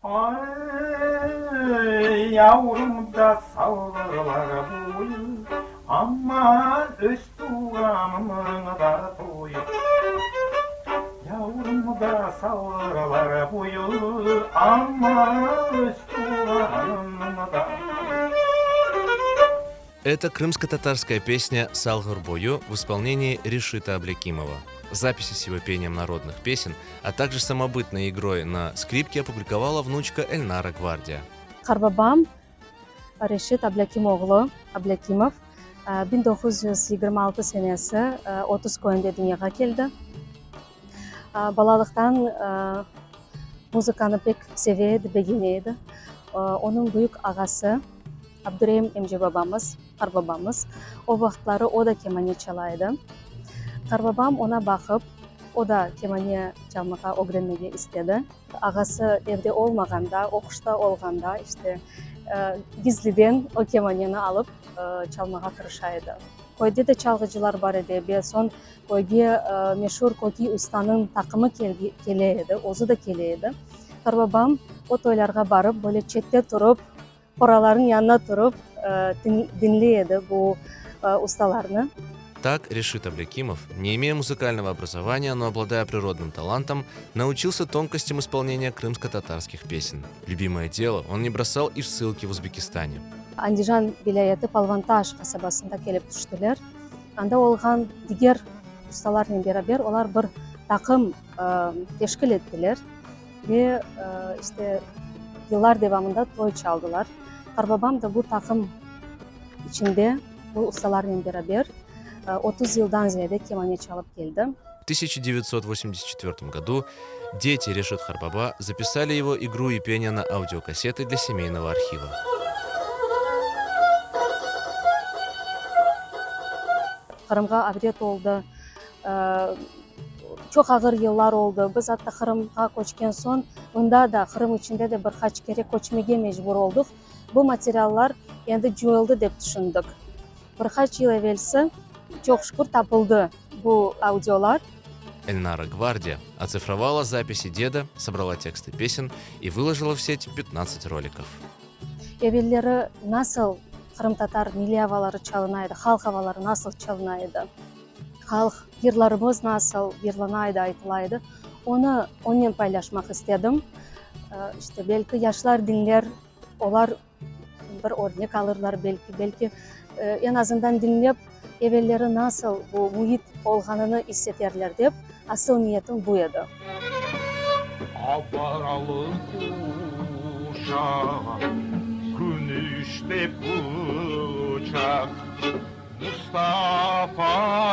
Ay, yavrum da salğırlar boyu, Aman, öz tuvğanımnıñ da toyu. Yavrum da salğırlar boyu, Aman, öz tuvğanımnıñ da toyu. Это крымско-татарская песня «Салгыр бою» в исполнении Решита Аблякимова. Записи с его пением народных песен, а также самобытной игрой на скрипке опубликовала внучка Эльнара Гвардия. Qartbabam Reşit Ablâkim oğlu, Ablâkimov, 1926 senesi 30 köyünde dünyağa keldi. Balalıqtan muzıkanı pek seve edi, begene edi. Onıñ büyük ağası Abdureim emce babamız, qartbabamız, o vaqıtları o da kemane çala edi. Qartbabam oña baqıp, o da kemane çalmağa ögrenmege istedi. Ağası evde olmağanda, oquşta olğanda, işte, gizliden o kemaneni alıp çalmağa tırışa edi. Köyde de çalğıcılar bar edi, ebet. Soñ köyge meşur Kökiy ustanıñ taqımı kele edi, özü de kele edi. Qartbabam o toylarğa barıp, böyle çette turıp, Qoralarnıñ yanına turıp diñley edi bu ustalarnı. Так Решит Аблякимов, не имея музыкального образования, но обладая природным талантом, научился тонкостям исполнения крымско-татарских песен. Любимое дело он не бросал и в ссылке в Узбекистане. Andijan vilâyeti Palvantaş qasabasında kelip tüştiler. Anda olğan diger ustalarnen beraber olar bir taqım teşkil ettiler. Ve, işte, yıllar devamında toy çaldılar. Qartbabam da bu taqım içinde, bu ustalarnen beraber 30 yıldan ziyade kemane çalıp keldi. В 1984 году дети Решит Харбаба записали его игру и пение на аудиокассеты для семейного архива. Qırımğa avdet oldı. Çoq ağır yıllar oldı. Biz atta Qırımğa köçken soñ, mında da, Qırım içinde de bir qaç kere köçmege mecbur oldıq. Bu materiallar endi coyuldı dep tüşündik. Bir qaç yıl evelsi, çoq şükür, tapıldı bu audiolar. Elnara Gvardiya otsifrovala zapisi deda, sobrala teksty pesen i vyložila v set 15 rolikov. Evelleri nasıl qırımtatar milliy avaları çalına edi, halq avaları nasıl çalına edi? Halq yırlarımız nasıl yırlana edi, aytıla edi, onı onen paylaşmaq istedim. İşte, belki yaşlar diñler, olar bir örnek alırlar, belki, belki eñ azından diñlep, evelleri nasıl bu müit olğanını is eterler dep, asıl niyetim bu edi. Abaralı quşaq, künüşte pıçaq. Mustafa!